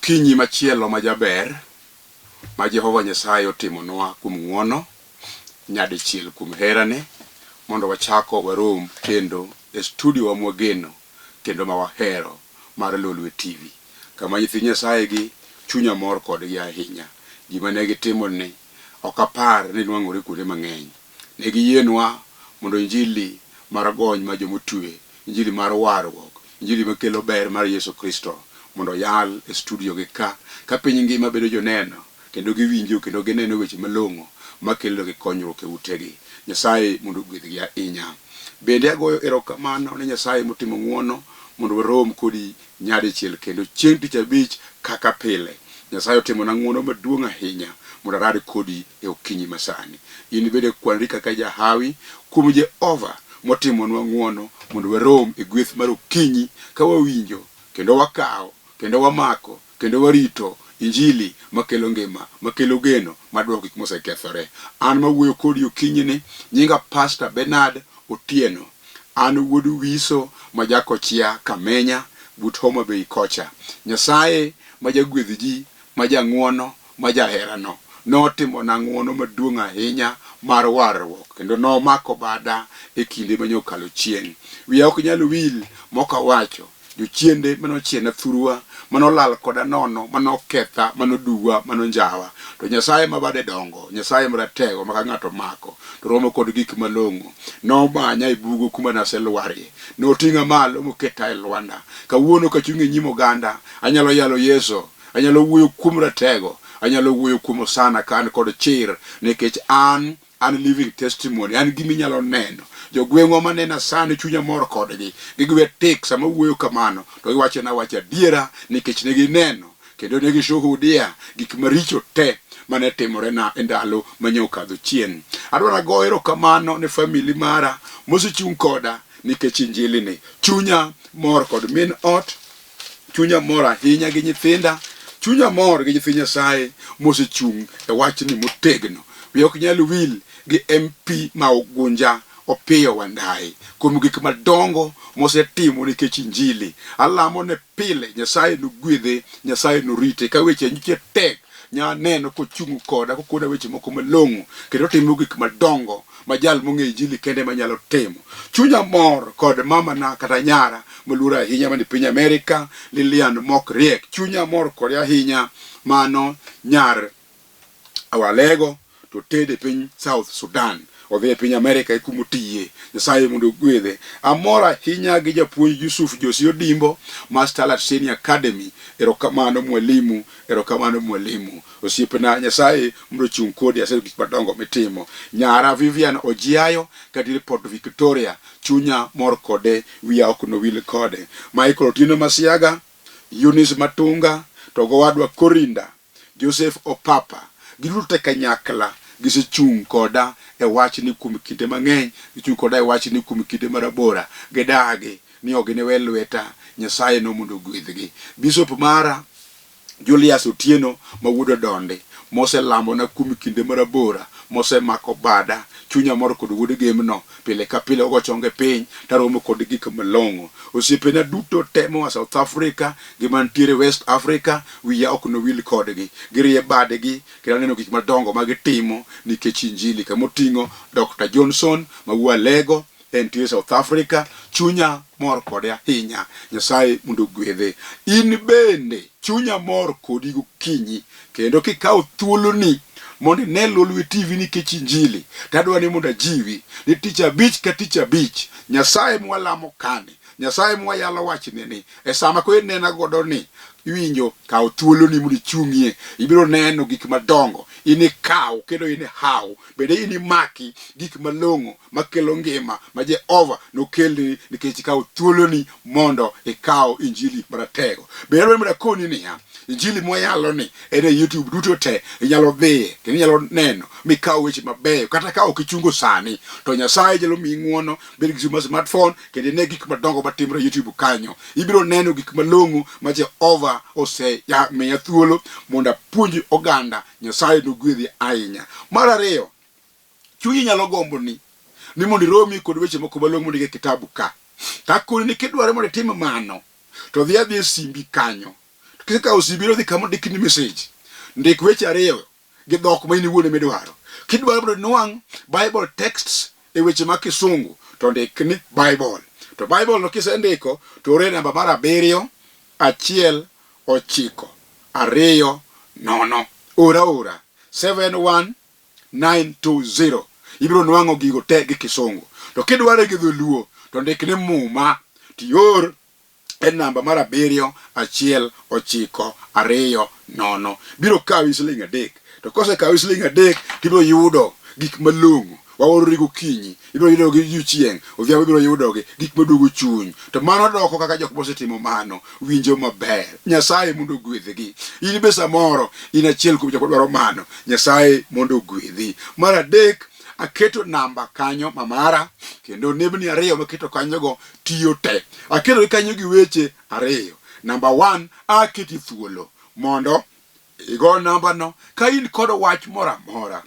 Okinyi machielo ma jaber ma Jehova Nyasaye otimonwa kuom ng'wono nyadichiel kuom herane mondo wachako warom kendo e studio wa mwageno kendo ma wahero mar Lolwe TV kama nyithi Nyasaye gi chunya mor kodgi ahinya. Gima ne gitimo ni ok apar ni nwang'ore kuonde mang'eny. Ne giyienwa mondo injili mar gony ma jomotwe, injili mar warruok, injili makelo ber mar Yesu Kristo mondo oyal e studio gi ka, ka piny ngima bedo joneno kendo giwinjo kendo gineno weche malong'o makelo gi konyruok e utegi. Nyasaye mondo ogwedhgi ahinya. Bende agoyo erokamano ne Nyasaye motimo ng'wono mondo warom kodi nyadichiel kendo chieng' tich abich kaka pile. Nyasaye otimona ng'wono maduong' ahinya mondo arad kodi e okinyi masani. In bende kwanri kaka jahawi kuom Jehova motimonwa ng'wono mondo warom e gweth mar okinyi ka wawinjo kendo wakawo kendo wamako kendo warito injili makelo ngima, makelo geno, madwoko gik mosekethore. An mawuoyo kodi okinyini, nyinga Pastor Bernard Otieno. An wuod Wiso ma Jakochia Kamenya but Homa Bay kocha. Nyasaye ma jagwedh ji, ma jang'wono, ma jaherano, notimona ng'wono maduong' ahinya mar warruok, kendo nomako bada e kinde mane okalo chien. Wiya ok nyal wil mok awacho, jochiende mane ochiena thurwa, mane olal koda nono, mane oketha, mane oduwa, mane onjawa. To Nyasaye ma bade dongo, Nyasaye maratego ma ka ng'ato omako to romo kod gik malong'o, nomanya e bugo kuma naselwarie. Noting'a malo moketa e lwanda. Kawuono kachung' e nyim oganda, anyalo yalo Yesu, Anyalo wuoyo kuom ratego, anyalo wuoyo kuom Osana ka an kod chir, nikech an an living testimony, an gima inyalo neno. Jogweng'wa manena sani chunya mor kodgi, gigwe tik sama wuoyo kamano, to giwachona wach adiera nikech ne gineno kendo ne gishuhudia gik maricho te mane timorena e ndalo manye okadho chien. Adwaro ago erokamano ne famili mara mosechung' koda nikech injili ni. Chunya mor kod min ot, Chunya mor ahinya gi nyithinda, chunya mor gi nyithi Nyasaye mosechung' e wachni motegno. Wiya ok nyal wil gi MP ma Ugunja Opiyo Wandayi kuom gik madongo mosetimo nikech Injili. Alamo ne pile Nyasaye nogwedhe, Nyasaye norite ka weche nyiche tek nya neno kochung' koda kokona weche moko malong'o kendo timo gik madongo ma jal mong'eyo injili kende ma nyalo timo. Chunya mor kod mamana kata nyara moluor ahinya mani piny Amerika, Lilian Mok Riek. Chunya mor kode ahinya, mano nyar Awalego to tede piny South Sudan. Odhi e piny Amerika e kuma otiye. Nyasaye mondo ogwedhe. Amor ahinya gi japuonj Yusuf Josi Odimbo ma Starlight Senior Academy. Erokamano mwalimu, erokamano mwalimu. Osiepna, Nyasaye mondo ochung' kodi, aseneno gik madongo mitimo. Nyara Vivian Ojiayo kadier Port Victoria, chunya mor kode, wiya ok nowil kode. Michael Otieno Masiaga, Eunice Matunga, to gowadwa Korinda, Joseph Opapa, giduto te kanyakla gisechung' koda e wachni kuom kinde mang'eny, gichung' koda e wachni kuom kinde marabora, gidagi ni ok giniwe lweta, Nyasaye no mondo ogwedhgi. Bishop mara Julius Otieno ma wuod Odonde moselamona kuom kinde marabora, mosemako bada, chunya mor kod wuod Gemno, pile ka pile ogo chonge piny taromo kod gik malong'o. Osiepena duto te moa South Africa gi mantiere West Africa wiya ok nowil kodgi. Girie badgi kendo aneno gik madongo ma gitimo nikech injili kamoting'o Dr. Johnson ma wuo Alego entie South Africa, chunya mor kode ahinya. Nyasaye mondo ogwedhe. In bende chunya mor kodi gokinyi kendo kikawo thuoloni mondo ine Lolwe TV nikech injili, tadwa ni mondo ajiwi ni tich abich ka tich abich Nyasaye mwalamo kani, Nyasaye mwayalo wachne ni e sama koro inena godo ni iwinjo kaw thuoloni mondo ichung'ie, ibiro neno gik madongo, inikaw kendo inihaw, bende inimaki gik malong'o makelo ngima ma Jehova nokelni nikech ikawo thuoloni mondo ikaw injili maratego. Bende adwaro mondo akoni niya, injili mwayalo ni en e YouTube duto te, inyalo dhiye kendo inyalo neno mikaw weche mabeyo kata ka ok ichungo sani to Nyasaye nyalo miyi ng'uono bed gi simu mar smartphone kendo ine gik madongo matimore e YouTube kanyo. Ibiro neno gik malong'o ma Jehova osemiya thuolo mondo apuonj oganda. Nyasaye nogwedhi ahinya. Mar ariyo, Chunyi nyalo gomboni ni mondo iromi kod weche moko malong'o mondik e kitabu ka. Kakoni ni kidwaro mondo itim mano, to dhi adhiya e simbi kanyo. Kisekawo simbi idhi kama ondik ni message. Ndik weche ariyo gi dhok ma in iwuon ema idwaro. Kidwaro mondo inwang' Bible texts e weche mag Kisungu to ndik ni Bible. To Bible no kisendiko to ore namba mar 7 1 9 2 0. Ora ora 71920. Ibiro nwang'o gigo te gi Kisungu. To kidware gi Dholuo to ndik ni Muma tior e namba mar 7 1 9 2 0. Biro kawi siling 3. To kosekawi siling 3 tibiro yudo gik malong'o. Waorori gokinyi, ibiro yudogi odiechieng', odhiambo ibiro yudogi, gik maduogo chuny. To mano doko kaka jok mosetimo mano winjo maber. Nyasaye mondo ogwedhgi. In be samoro in achiel kuom jok madwaro mano. Nyasaye mondo ogwedhi. Mar adek, aketo namba kanyo mamara kendo nembni ariyo maketo kanyogo tiyo te. Aketogi kanyo gi weche ariyo. Namba 1, aketi thuolo mondo igo nambano ka in kod wach moro amora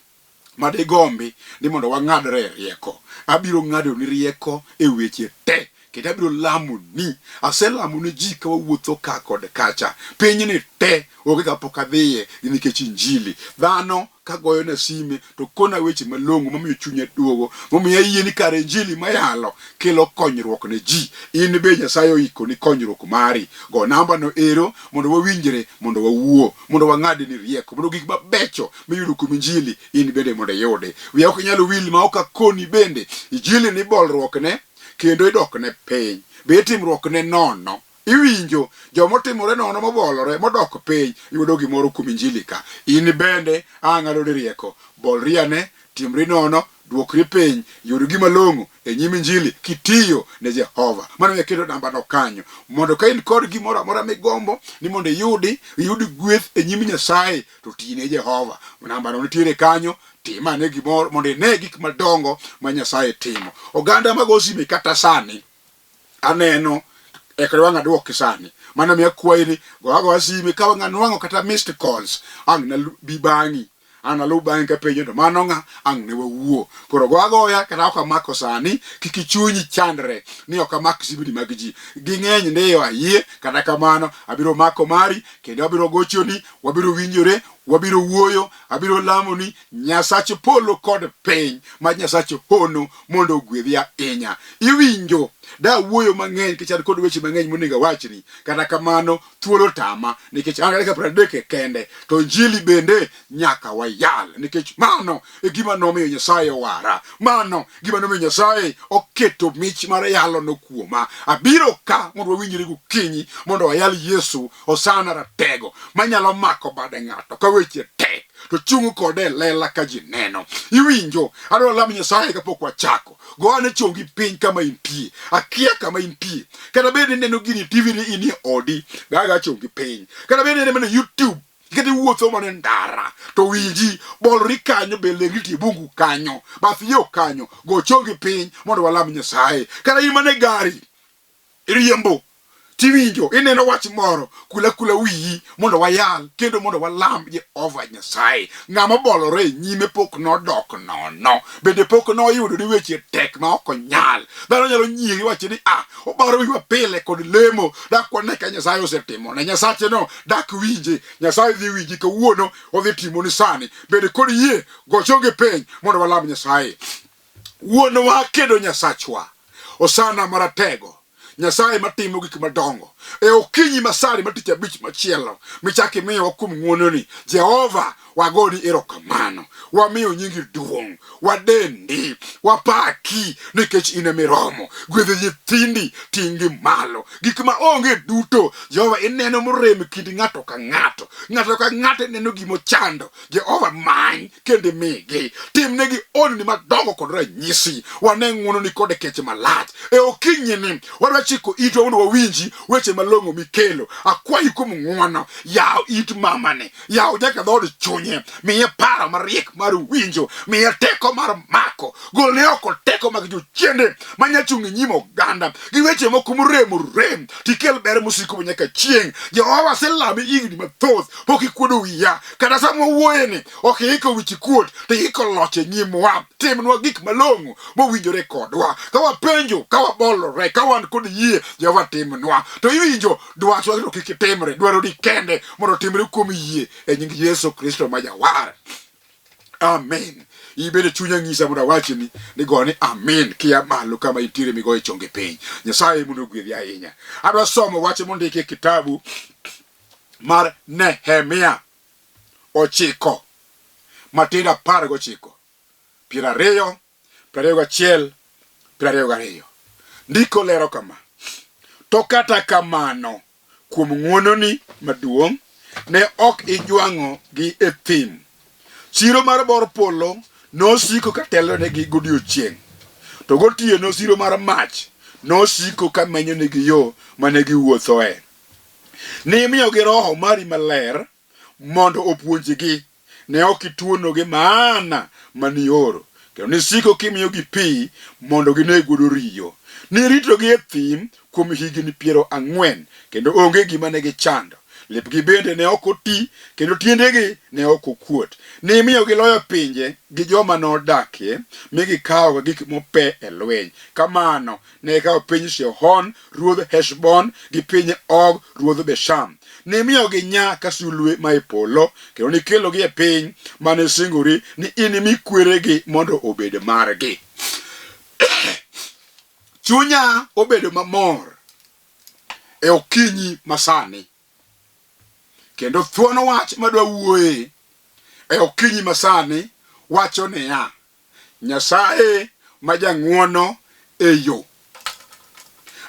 ma digombi ni mondo wang'adre e rieko. Abiro ng'adoni rieko e weche te kendo abiro lamoni. Aselamo ne ji ka wawuotho ka kod kacha. Pinyni te onge kama pok adhiye nikech Injili. Dhano ka goyona sime to kona weche malong'o mamiyo chunya duogo, momiyo ayie ni kare Injili mayalo kelo konyruok ne ji. In be Nyasaye oikoni konyruok mari. Go nambano ero mondo wawinjre, mondo wawuo, mondo wang'adni rieko, mondo gik mabecho miyudo kuom Injili in bende mondo iyudi. Wiya ok nyal wil ma ok akoni bende Injili ni bolruokne kendo idokne piny. Be itimruokne nono. Iwinjo joma otimore nono mobolore modok piny yudo gimoro kuom Injili ka. In bende ang'adoni rieko. Bolri ane, timri nono, dwokri piny, yud gima long'o e nyim Injili kitiyo ne Jehova. Mano omiyo aketo nambano kanyo mondo ka in kod gimoro amora migombo ni mondo iyudi, iyud gweth e nyim Nyasaye to ti ne Jehova. Nambano nitiere kanyo, tim ane gimoro mondo ine gik madongo ma Nyasaye timo. Oganda mag osime kata sani aneno eka wang' aduoki sani. Mano miyo akwayi ni go agoya sime ka wang' anwang'o kata missed calls ang' na bi bang'i. Ang' naluw bang'i kapenjo to mano ng'a ang' ne wawuo. Koro go agoya kata ok amako sani kik chunyi chandre ni ok amak simbni mag ji. Ging'eny ndiyo ayie kata kamano abiro mako mari kendo abiro gochoni, wabiro winjore, wabiro wuoyo, abiro lamoni Nyasach polo kod piny ma Nyasach hono mondo ogwedhi ahinya. Iwinjo da wuoyo mang'eny nikech an kod weche mang'eny monego awachni. Kata kamano thuolo tama nikech an dakika 30 kende to injili bende nyaka wayal nikech mano e gima nomiyo Nyasaye owara. Mano gima nomiyo Nyasaye oketo mich mar yalo no kuoma. Abiro ka mondo wawinjre gokinyi mondo wayal Yesu Hosana ratego manyalo mako bade ng'ato ka weche tek to chung' kode e lela ka ji neno. Iwinjo, adwaro lam Nyasaye kapok wachako. Go ane chongi piny kama intie. Akia kama intie. Kata bed ni ineno gini e TV ni inie odi, gaga chongi piny. Kata bed ni inene mana e YouTube, kata iwuotho mana e ndara, to winji, bolri kanyo, be lengri tie bungu kanyo, bath yo kanyo, go chongi piny mondo walam Nyasaye. Kata in mana e gari, iriembo tiwinjo ineno wach moro kula kula wiyi mondo wayal kendo mondo walam Jehova Nyasaye. Ng'ama obolore e nyime pok nodok nono, bende pok noyudo ni weche tek ma ok onyal. Dhano nyalo nyieri wacho ni ah, obaro wiwa pile kod lemo, dak wane ka Nyasaye osetimo ne Nyasache no, dak winje. Nyasaye dhi winji kawuono, odhi timoni sani. Bed kod yie, go chongi piny mondo walam Nyasaye. Wuonwa kendo Nyasachwa, Hosana maratego, Nyasaye matimo gik madongo. E okinyi masani mar tich abich machielo michak imiyowa kuom ng'wononi, Jehova, wagoni erokamano. Wamiyo nyingi duong', wadendi, wapaki nikech in emiromo. Gwedho nyithindi, ting'gi malo. Gik ma onge duto, Jehova ineno morem e kind ng'ato ka ng'ato. Ng'ato ka ng'ato ineno gimochando. Jehova many kendo imigi. Timnegi honni madongo kod ranyisi. Wane ng'wononi kod kech malach. E okinyini wadwa chiko itwa mondo wawinji weche malong'o mikelo. Akwayi kuom ng'wono, yaw it mamani, yaw nyaka dhood chunye, miye paro mariek mar winjo, miye teko mar mako, golne oko teko mag jochiende manya chung' e nyim oganda gi weche moko morem orem, tikel ber mosiko nyaka chieng'. Jehova, aselami higni mathoth, pok ikuodo wiya, kata sama wawuoyeni ok iiko wich kuot to iiko loch e nyimwa. Timnwa gik malong'o mowinjore kodwa. Ka wapenjo, ka wabolore, ka wan kod wayie Jehova timnwa. To iwinjo dwachwa to kik timre, dwaroni kende mondo otimre kuom yie e nying Yesu Kristo ma Jawar. Amen. Ibende chunya nyisa mondo awachni ni go ni amen kia malo kama intiere migoye chonge piny. Nyasaye mondo ogwedhi ahinya. Adwa somo wach mondiki e kitabu mar Nehemia ochiko matindo 19, 20, 21, 22. Ndiko lero kama: To kata kamano, kuom ng'wononi maduong', ne ok ijwang'ogi e thim. Siro mar bor polo nosiko ka telonegi godiechieng', to gotieno siro mar mach nosiko ka menyonegi yo mane giwuothoe. Nimiyogi Roho mari maler mondo opuonjgi. Ne ok ituonogi maana ma nioro, kendo nisiko kimiyogi pi mondo gineg godo riyo. Niritogi e thim kuom higni 40, kendo onge gima ne gichando. Lepgi bende ne ok oti, kendo tiendegi ne ok okuot. Nimiyo giloyo pinje gi joma nodakie, mi gikawo gik mope e lweny. Kamano, ne gikawo piny Sihon ruodh Heshbon gi piny Og ruodh Bashan. Nimiyogi nya ka sulwe mae polo, kendo nikelogi e piny mane singori ni inimi kweregi mondo obed margi. Chunya obedo mamor e okinyi masani, kendo thuon wach madwa wuoye e okinyi masani wacho niya, Nyasaye ma jang'wono e yo.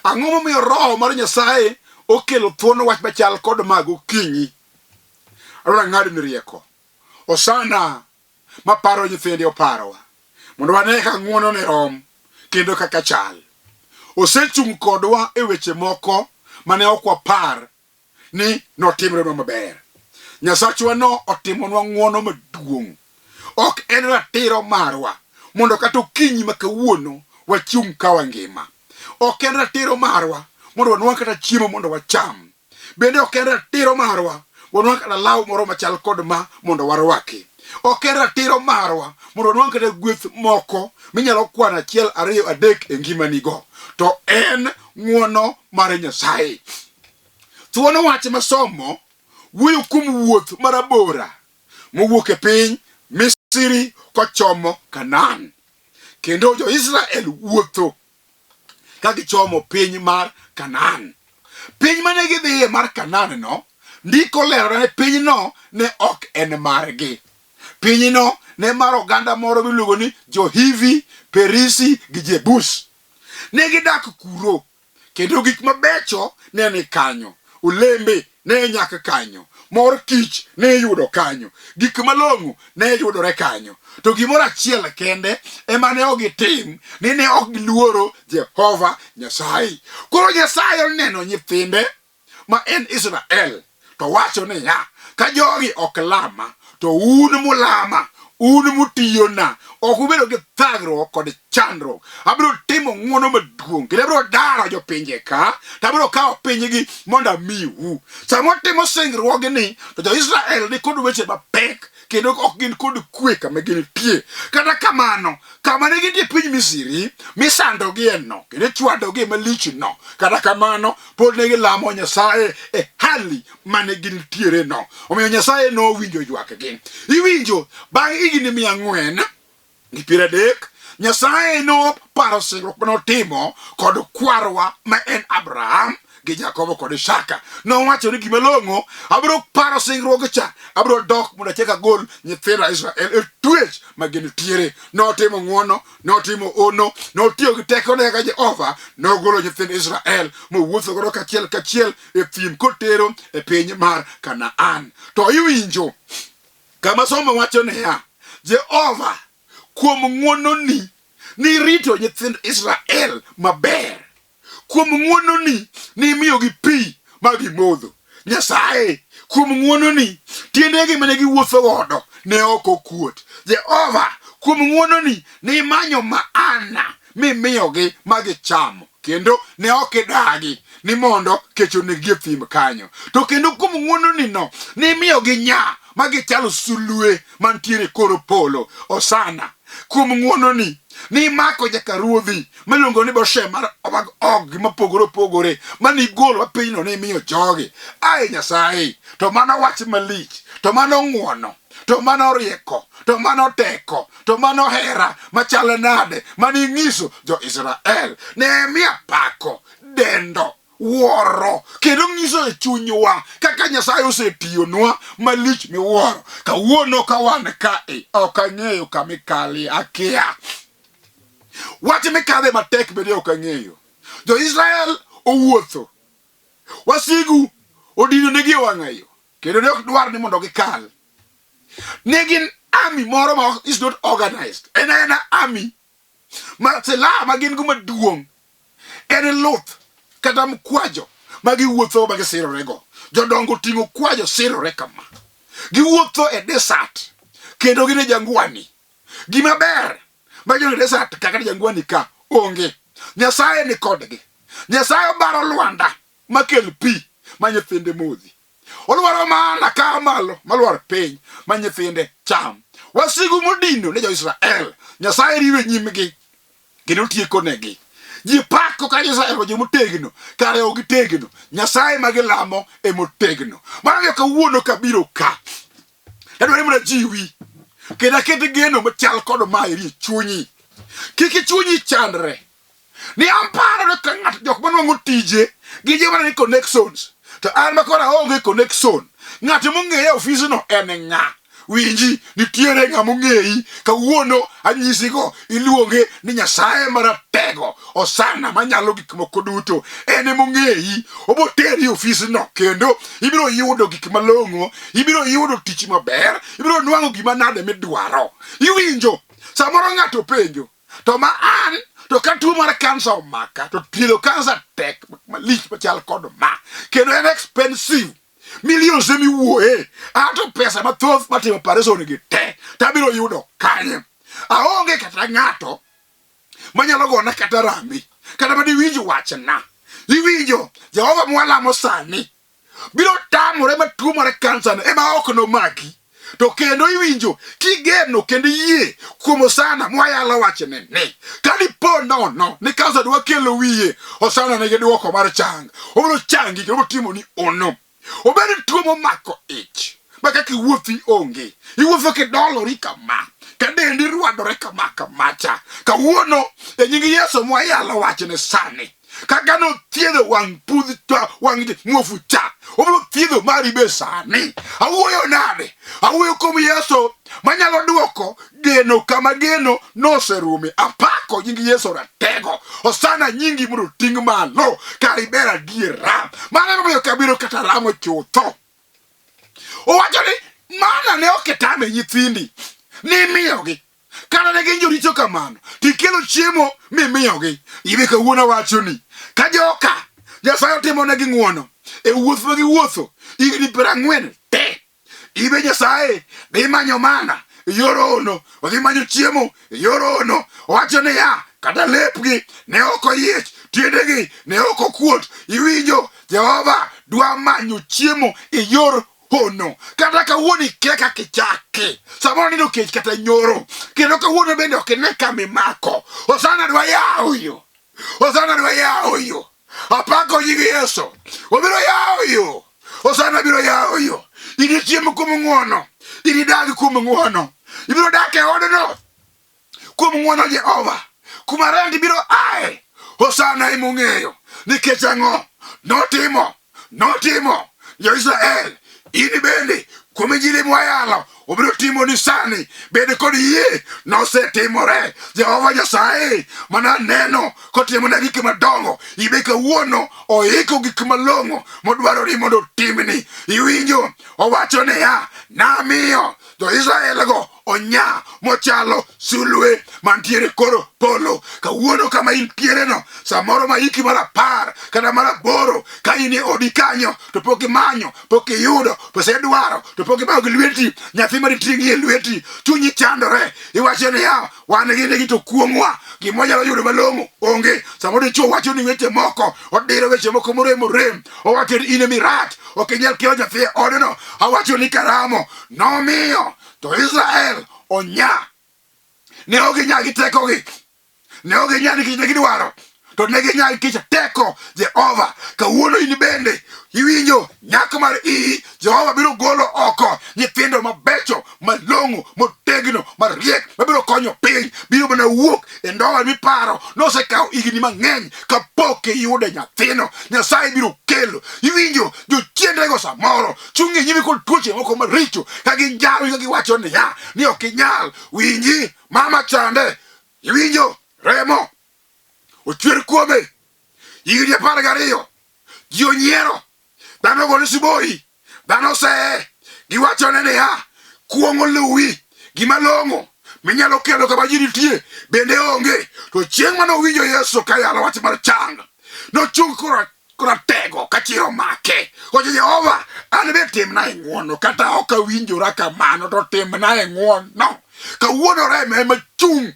Ang'o momiyo Roho mar Nyasaye okelo thuon wach machal kod mag okinyi? Adwaro ng'adni rieko. Osana maparo nyithinde oparowa mondo wane ka ng'wono ne rom kendo kaka chal. Osechung' kodwa e weche moko mane ok wapar ni notimrenwa maber. Nyasachwa no otimonwa ng'wono maduong'. Ok en ratiro marwa mondo kata okinyi ma kawuono wachung' ka wangima. Ok en ratiro marwa mondo wanwang' kata chiemo mondo wacham. Bende ok en ratiro marwa wanwang' kata law moro machal kod ma mondo warwaki. Ok en ratiro marwa mondo wanwang' kata gweth moko minyalo kwano achiel, ariyo, adek e ngimanigo. To en ng'wono mar Nyasaye. Thuon wach masomo wuoyo kuom wuoth marabora mowuok e piny Misri kochomo Kanaan. Kendo jo-Israel wuotho ka gichomo piny mar Kanaan. Piny mane gidhiye mar Kanaan no, ndiko lero ni pinyno ne ok en margi. Pinyno ne mar oganda moro miluongo ni Jo-Hivi, Perisi gi Jebus. Ne gidak kuro kendo gik mabecho ne ni kanyo, olembe ne nyak kanyo, mor kich ne iyudo kanyo, gik malong'o ne yudore kanyo. To gimoro achiel kende ema ne ok gitim, ni ne ok giluoro Jehova Nyasaye. Koro Nyasaye oneno nyithinde ma en Israel to wacho niya, ka jogi ok lama, to un mulama, un mutiyona, ok ubedo gi thagruok kod chandruok. Abiro timo ng'wono maduong' kendo abiro daro jopinje ka, to abiro kawo pinygi mondo amiu. Sama otimo singruogni, to jo-Israel ni kod weche mapek kendo ok gin kod kwe kama gintie. Kata kamano, kama ne gintie piny Misri, misandogie no, kendo ichwadogie malich no. Kata kamano, pod ne gilamo Nyasaye e hali mane gintiere no. Omiyo Nyasaye nowinjo ywakgi. Iwinjo, bang' higni 430, Nyasaye noparo singruok mane otimo kod kwarwa ma en Abraham gi Jakobo kod Isaka. Nowacho ni gima long'o, abiro paro singruog cha, abiro dok mondo achak agol nyithinda Israel e twech ma gintiere. Notimo ng'wono, notimo ono, notiyo gi tekone kaka Jehova, nogolo nyithind Israel mowuotho godo kachiel kachiel e thim kotero e piny mar Kanaan. To iwinjo kama somo wacho niya, Jehova kuom ng'wononi nirito nyithind Israel maber. Kuom ng'wononi nimiyogi pi ma gimodho. Nyasaye, kuom ng'wononi tiendegi mane giwuotho godo ne ok okuot. Jehova, kuom ng'wononi nimanyo maana mimiyogi ma gichamo, kendo ne ok idagi ni mondo kech oneggi e thim kanyo. To kendo kuom ng'wononi no nimiyogi nya ma gichalo sulwe mantiere e kor polo. Osana. Kuom ng'wononi, nimako nyaka ruodhi miluongo ni Boshe mar mag Og mopogore opogore mane igolo pinyno nimiyo jogi. Ae Nyasaye, to mano wach malich, to mano ng'wono, to mano rieko, to mano teko, to mano hera machalo nade mane ing'iso jo-Israel. Nehemia pako, dendo, wuoro kendo nyiso e chunywa kaka Nyasaye osetiyonwa malich miwuoro. Kawuono ka wan kae, ok ang'eyo kama ikalie, akia. Wach mikadhe matek bende ok ang'eyo. Jo-Israel owuotho, wasigu odinonegi e wang'ayo kendo ne ok dwar ni mondo gikal. Ne gin army moro ma is not organized. En aena army ma silaha ma gin go maduong' en luth kata mkwajo ma giwuotho ma gisirorego. Jodongo oting'o kwajo sirore kama. Giwuotho e desert kendo gin e jangwani. Gima ber ma gin e desert kaka jangwani ka onge. Nyasaye ni kodgi. Nyasaye obaro lwanda makel pi ma nyithinde modhi. Olwaro mana ka malo malwar piny ma nyithinde cham. Wasigu modino ne jo-Israel, Nyasaye riwe nyimgi kendo tiekonegi. Ji pako ka Israel jo motegno, kare ok gitegno. Nyasaye ma gilamo e motegno. Mano yo kawuono kabiro ka. Adwaro mondo ajiwi kendo aket geno machal kod ma eri e chunyi. Kik chunyi chandre. Ni an paro ni ka ng'ato jok manwang'o tije gi joma ni connections to an ma koro aonge connection ng'at mong'eya e ofisno en ng'a winji nitiere ng'ama ong'eyi kawuono anyisigo iluonge ni nyasaye maratego osana manyalo gik moko duto en emong'eyi oboteri e ofisno kendo ibiro yudo gik malong'o ibiro yudo tich maber ibiro nwang'o gima nade midwaro iwinjo samoro ng'ato penjo To ma an, to ka tuo mar kansa omaka, to thiedho kansa tek malich machal kod ma. Kendo en expensive. Millions ema iwuoye. Ato pesa mathoth matimo operation gi te, tabiro yudo kanye? Aonge kata ng'ato manyalo gona kata rambi, kata madiwinj wachna. Iwinjo, Jehova mwalamo sani biro tamore ma tuo mar kansa no ema ok nomaki to kendo iwinjo kigeno kendo iyie kuom Osana mwayalo wachne ni ka dipo nono ni kansa dwa kelo wiye Osana nigi dwoko mar chang obiro changi kendo obiro timoni ono obed tuo momako ich ma kaka iwuothi onge iwuotho kidolori kama ka dendi rwadore kama kamacha kawuono e nying Yesu mwayalo wachne sani kaka nothiedho wang' pudh cha wang' muofu cha obiro thiedho mari be sani awuoyo nade awuoyo kuom yesu manyalo duoko geno kama geno noserume apako nying yesu ratego osana nyingi mondo oting' malo kar iber adiera mano emomiyo kabiro kata ramo chutho owacho ni mana ne ok itame nyithindi nimiyogi Kata ne gin joricho kamano, to ikelo chiemo mimiyogi. Ibe kawuono awacho ni, ka joka Nyasaye otimonegi ng'wono e wuoth ma giwuotho higni 40 te, ibe Nyasaye dhi manyo mana e yor hono, odhi manyo chiemo e yor hono. Owacho niya, kata lepgi ne ok oyiech, tiendegi ne ok okuot. Iwinjo, Jehova dwa manyo chiemo e yor hono kata kawuono ikia kaka ichake samoro nindo kech kata nyoro kendo kawuono bende ok ine kama imako osana dwa yawo yo osana dwa yawo yo apako nying yesu obiro yawo yo osana biro yawo yo inichiem kuom ng'wono inidag kuom ng'wono ibiro dak e odno kuom ng'wono Jehova, kuma rendi biro ae. Hosana emong'eyo nikech ang'o notimo notimo jo-Israel. In bende kuom injili mwayalo obiro timo ni sani bed kod yie nosetimore. Jehova Nyasaye mana neno kotimo na gik madongo ibe kawuono oiko gik malong'o modwaro ni mondo otimni. Iwinjo owacho niya, namiyo jo-Israel go onya mochalo sulwe mantiere koro polo. Kawuono kama intiereno, samoro ma hiki mar 10 kata mar 8, ka in e odi kanyo to pok imanyo, pok iyudo, pesa idwaro to pok imayo gi lweti, nyathi ma diting'i e lweti, chunyi chandore, iwacho niya, wan gi nigi to kuong'wa, gima wanyalo yudo malong'o onge. Samoro dichuo wacho ni weche moko, odiro weche moko morem orem, owacho ni in ema irach, ok inyal kelo nyathi e odno. Awacho ni karamo nomiyo to Israel onya. Ne ok ginya gi tekogi, ne ok ginya nikech ne gidwaro, to ne ginya nikech teko Jehova. Kawuono in bende iwinjo nyak mar iyi, Jehova biro golo oko nyithindo mabecho, malong'o, motegno, mariek, mabiro konyo piny. Biro mana wuok e ndoa miparo nosekawo higni mang'eny kapok iyude nyathino. Nyasaye biro kelo. Iwinjo jochiendego samoro chung' e nyimi kod tuoche moko maricho ka ginjawi ka giwacho niya ni ok inyal. Winji mama chande, iwinjo remo ochwer kuome higni 12, ji onyiero, dhano ogone siboi, dhano oseye, giwachone niya, kuong' oluwi, gima long'o minyalo kelo kama ji nitie bende onge. To chieng' mane owinjo Yesu ka yalo wach mar chang, nochung' kora ratego ka chir omake. Owacho Jehova, an be timna e ng'wono, kata ok awinjora kamano, to timna e ng'wono. Kawuono remo ema chung'.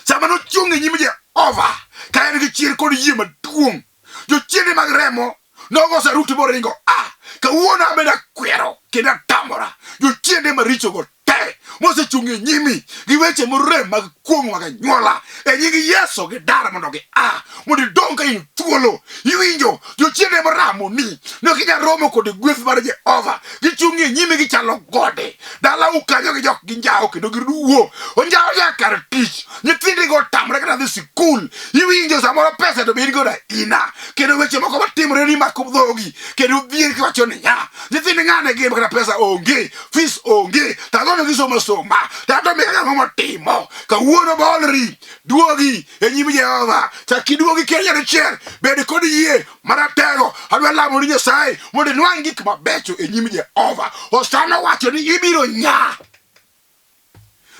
Sama nochung' e nyim Jehova ka en gi chir kod yie maduong', jochiende mag remo nogo saruti moringo a. Kawuono abende akwero kendo atamora jochiende marichogo te mosechung' e nyimi gi weche morem mag kuong' mag anyuola e nying Yesu gidar mondo gia mondo idong' ka in thuolo. Iwinjo jochiende moramoni ne ok inyal romo kod gweth mar Jehova. Gichung' e nyimi gichalo gode. Dalau kanyo gi jok ginjawo kendo giduwo. Onjawo nyaka kar tich. Nyithindigo otamre kata dhi sikul. Iwinjo samoro pesa to be in godo aina. Kendo weche moko matimore ni mako dhogi kendo dhier kiwacho niya, nyithind ng'ane gin kata pesa onge, fees onge, to ang'o to gisomo asoma, to ato mika ang'o motimo. Kawuono bolri, duogi e nyim Jehova. Chak iduogi kendo nyadichiel, bed kod yie maratego. Adwa lamo ni Nyasaye mondo inwang' gik mabecho e nyim Jehova. Hosana owacho ni ibiro nya.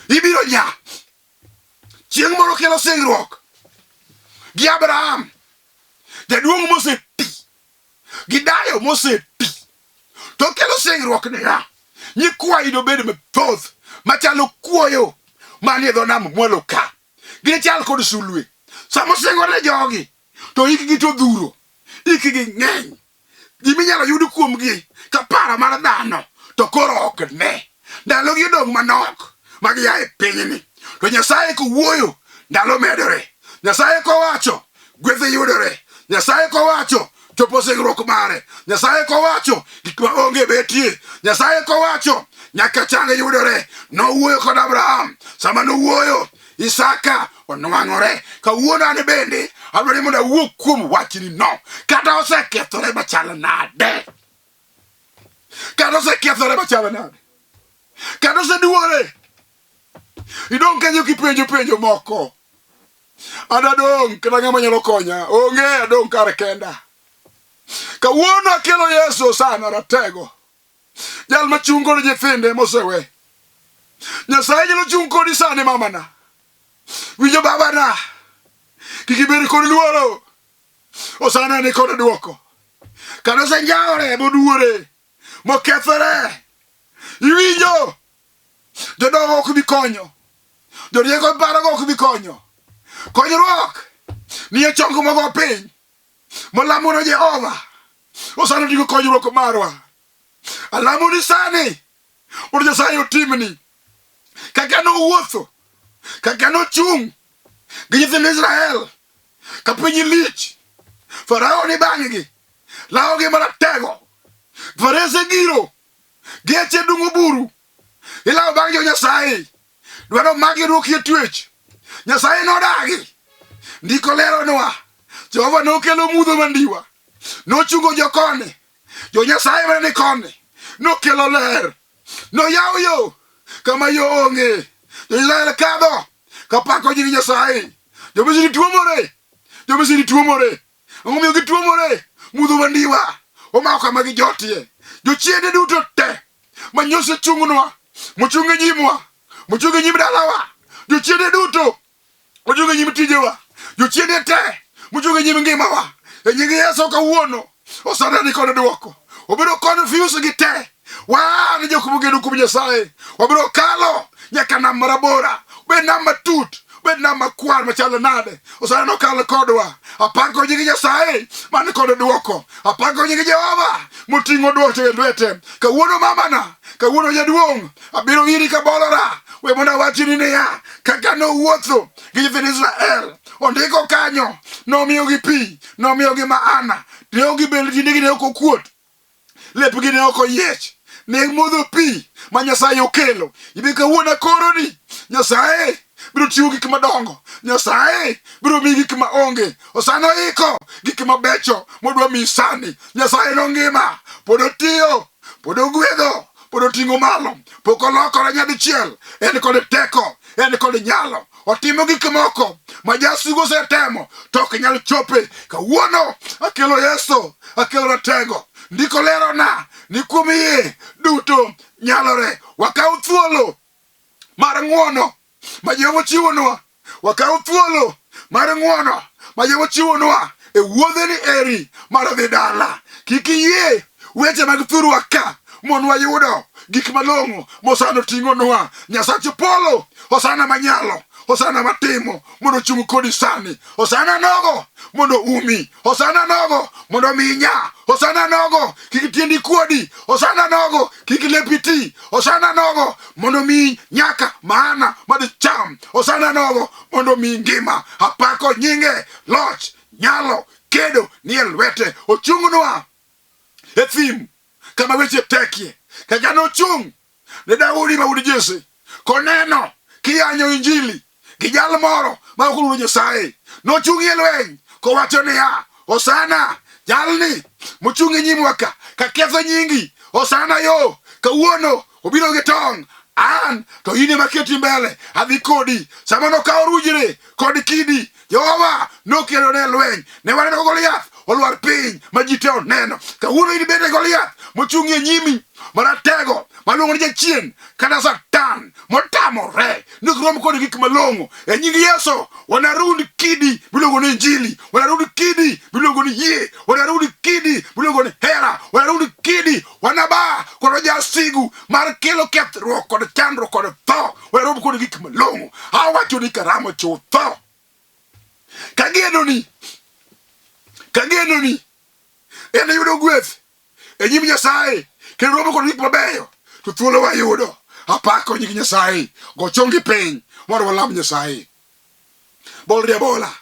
Ibiro nya. Chieng' moro kelo singruok gi Abraham, jaduong' moseti, gi dayo moseti. To kelo singruok niya, nyikwayi nobed mathoth machalo kuoyo manie dho nam mwalo ka. Ginichal kod sulwe. Sama osingore ne jogi, to hikgi to dhuro, hikgi ng'eny. Gima inyalo yud kuomgi ka paro mar dhano to koro ok ne. Ndalogi odong' manok ma gia e pinyni. To Nyasaye kowuoyo, ndalo medore. Nyasaye kowacho, gweth yudore. Nyasaye kowacho, chopo singruok mare. Nyasaye kowacho, gik ma onge betie. Nyasaye kowacho, nyaka chang yudore. Nowuoyo kod Abraham. Sama nowuoyo, Isaka onwang'ore. Kawuono an bende adwaro ni mondo awuo kuom wachni no. Kata osekethore machal nade. Kata osekethore machal nade. Kata oseduore. Idong' kanyo kipenjo penjo moko. An adong' kata ng'ama nyalo konya. Onge, adong' kar kenda. Kawuono akelo Yesu Hosana ratego. Jal machung' kod nyithinde mosewe. Nyasaye nyalo chung' kodi sani mamana. Winjo babana. Kik ibed kod luoro. Hosana ni kod dwoko. Kata osenjawore moduore mokethore. Iwinjo? Jodongo ok bi konyo. Jorieko parogo ok bi konyo. Konyruok nie chong mogo piny molamono Jehova. Hosana oting'o konyruok marwa. Alamoni sani mondo Nyasaye otimni kaka nowuotho, kaka nochung' gi nyithind Israel ka piny lich. Farao ni bang'gi, lawogi maratego, farese giro, geche dung'o buru, ilawo bang' jo Nyasaye, dwaro magi duoki e twech. Nyasaye nodagi. Ndiko leronwa, Jehova nokelo mudho mandiwa, nochungo jokoni, jo Nyasaye mane ni koni, nokelo ler, noyawo yo kama yo onge. Jo-Israel kadho kapako nying Nyasaye. Jo-Misri tuomore, Jo-Misri tuomore. Ang'o momiyo gituomore? Mudho mandiwa omako kama gijotie. Jochiende duto te ma nyoso chung'nwa, mochung' e nyimwa, mochung' e nyim dalawa, jochiende duto mochung' e nyim tijewa, jochiende te mochung' e nyim ngimawa, e nying Yesu kawuono, Hosana ni kod dwoko. Obiro confuse gi te. Wan jok mogeno kuom Nyasaye, wabiro kalo nyaka nam marabora, bed nam matut, bed nam makwar machalo nade. Hosana nokal kodwa. Apako nying Nyasaye man kod dwoko. Apako nying Jehova moting'o dwoko e lwete. Kawuono mamana, kawuono jaduong', abiro iri kabolora. We mondo awachni niya, kaka nowuotho gi nyithind Israel, ondiko kanyo, nomiyogi pi, nomiyogi maana, ne ok gibed tiendegi ne ok okuot, lepgi ne ok oyiech, ne modho pi ma Nyasaye okelo. Ibi kawuono akoroni, Nyasaye biro chiwo gik madongo, Nyasaye biro miyi gik ma onge. Osana oiko gik mabecho modwa miyi sani. Nyasaye nongima, pod otiyo, pod ogwedho, pod oting'o malo, pok olokore nyadichiel. En kod teko, en kod nyalo, otimo gik moko ma jasigu osetemo to ok nyal chope. Kawuono akelo Yesu, akelo ratego. Ndiko lerona ni kuom yie duto nyalore. Wakaw thuolo mar ng'wono ma Jehova ochiwonwa, wakaw thuolo mar ng'wono ma Jehova ochiwonwa e wuodheni eri mar dhi dala. Kik iyie weche mag thurwa ka mon wayudo gik malong'o mosano ting'onwa. Nyasach polo, Hosana manyalo, Hosana matimo mondo ochung' kodi sani, Hosana nogo mondo umi, Hosana nogo mondo mi nya, Hosana nogo kik tiendi kuodi, Hosana nogo kik lepi ti, Hosana nogo mondo mi nyaka maana madicham, Hosana nogo mondo mi ngima. Apako nyinge, loch, nyalo, kedo nie lwete, ochung'nwa e thim kama weche tekie, kaka nochung' ne Daudi ma wuod Jesse koneno kiyanyo injili gi jal moro ma ok oluoro Nyasaye. Nochung' e lweny kowacho niya, Hosana, jalni mochung' e nyimwa ka, ka ketho nyingi, Hosana yo, kawuono obiro gi tong', an to in ema keti mbele, adhi kodi. Sama nokawo rujre kod kidi, Jehova nokelo ne lweny. Ne waneno ka Goliath olwar piny ma ji te oneno. Kawuono in bende Goliath mochung' e nyimi maratego maluongo ni jachien kata Satan motamore ni ok rom kod gik malong'o. E nying Yesu wanarund kidi miluongo ni Injili, wanarund kidi miluongo ni yie, wanarund kidi miluongo ni hera, wanarund kidi, wanaba kod jasigu mar kelo kethruok kod chandruok kod tho, warom kod gik malong'o. Awacho ni karamo chutho. Kageno ni, kageno ni en yudo gweth e nyim Nyasaye kendo romo kod gik mabeyo to thuolo wayudo. Apako nying Nyasaye, go chongi piny mondo walam Nyasaye. Bolri abola.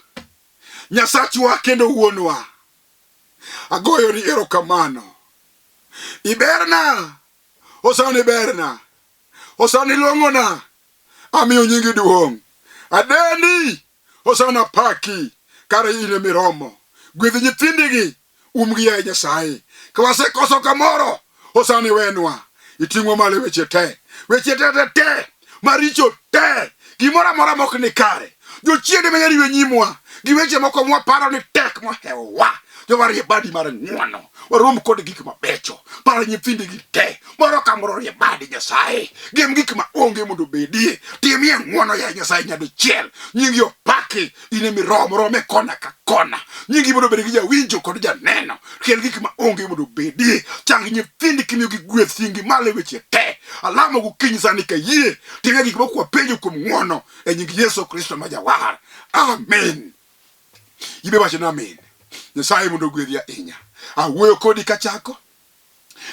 Nyasachwa kendo wuonwa, agoyoni erokamano. Iberna, osana iberna, osana ilong'ona, amiyo nyingi duong'. Adendi, osana paki, kare in ema iromo. Gwedh nyithindigi, umgi yaye Nyasaye. Ka wasekoso kamoro, osana iwenwa. Iting'wa malo e weche te, weche te te te, maricho te, gimoro amora mok ni kare. Jochiende ma nyariwo e nyimwa gi weche moko mwaparo ni tek mohewowa. Jehova rie badi mar ng'wono, warom kod gik mabecho. Par nyithindigi te, moro ka moro rie badi Nyasaye. Gem gik ma onge mondo obedie. Timie ng'wono yaye Nyasaye nyadichiel. Nyingi opaki, in ema iromo, rom e kona ka kona. Nyingi mondo obed gi jawinjo kod janeno. Kel gik ma onge mondo obedie. Chang nyithindi kimiyogi gweth, tingi malo e weche te. Alamo gokinyi sani kayie. Timie gik moko kwapenjo kuom ng'wono e nying Yesu Kristo ma Jawar. Amen. Ibe wacho ni amen. Nyasaye mondo ogwedhi ahinya. Awuoyo kodi kachako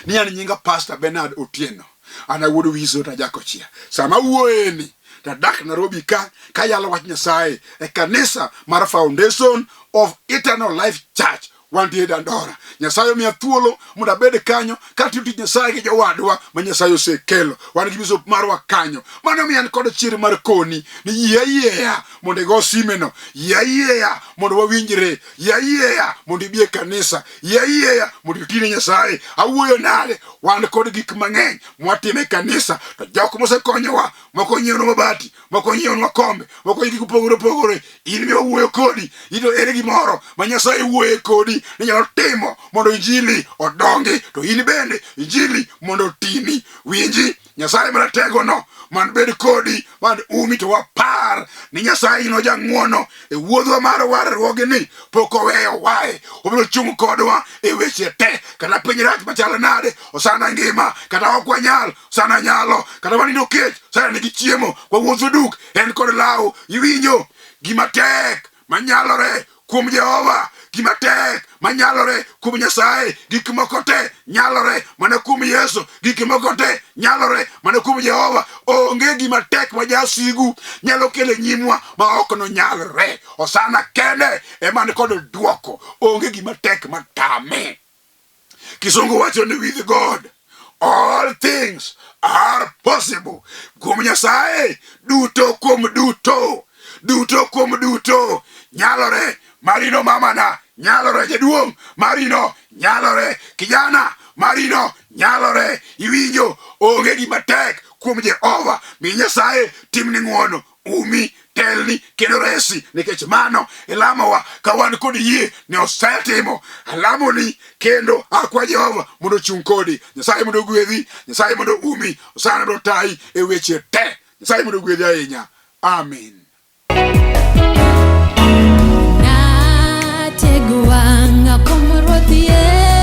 ni an nyinga Pastor Bernard Otieno. An awuod Wiso to ajakochia. Sama awuoyeni to adak Nairobi ka kayalo wach Nyasaye e kanisa mar Foundation of Eternal Life Church wantie Dandora. Nyasaye omiya thuolo mondo abed kanyo katiyo tich Nyasaye gi jowadwa ma Nyasaye osekelo. Wan gi bishop marwa kanyo. Mano omiyo an kod chir mar koni ni yie ayieya mondo igo simeno, yie ayieya mondo wawinjre, yie ayieya mondo ibi e kanisa, yie ayieya mondo iti ne Nyasaye. Awuoyo nade? Wan kod gik mang'eny mwatimo e kanisa, to jok mosekonyowa, moko onyiewonwa mabati, moko onyiewonwa kombe, moko gik mopogore opogore. In miwa wuoyo kodi, in to ere gimoro ma Nyasaye wuoye kodi ni nyalo timo mondo injili odongi, to in bende injili mondo otini. Winji, Nyasaye marategono man bed kodi, man umi, to wapar ni Nyasaye ino jang'wono e wuodhwa mar warruogni pok oweyo wae, obiro chung' kodwa e weche te, kata piny rach machalo nade, osana ngima, kata ok wanyal, osana nyalo, kata wanindo kech, osana nigi chiemo, wawuotho duk, en kod law. Iwinjo gima tek manyalore kuom Jehova, gima tek manyalore kuom Nyasaye, gik moko te nyalore mana kuom Yesu, gik moko te nyalore mana kuom Jehova. Onge gima tek ma jasigu nyalo kelo e nyimwa ma ok nonyalre. Osana kende ema ni kod dwoko. Onge gima tek matame. Kisungu wacho ni with God all things are possible. Kuom Nyasaye duto kuom duto duto kuom duto nyalore. Marino mamana nyalore, jaduong' Marino nyalore, kijana Marino nyalore. Iwinjo, onge gima tek kuom Jehova. Mi Nyasaye timni ng'wono, umi, telni kendo resi, nikech mano ilamowa ka wan kod yie ni osetimo. Alamoni kendo akwa Jehova mondo ochung' kodi. Nyasaye mondo ogwedhi, Nyasaye mondo umi, Nyasaye mondo otayi e weche te. Nyasaye mondo ogwedhi ahinya. Amin. Natego wang'a kuom Ruoth Yesu.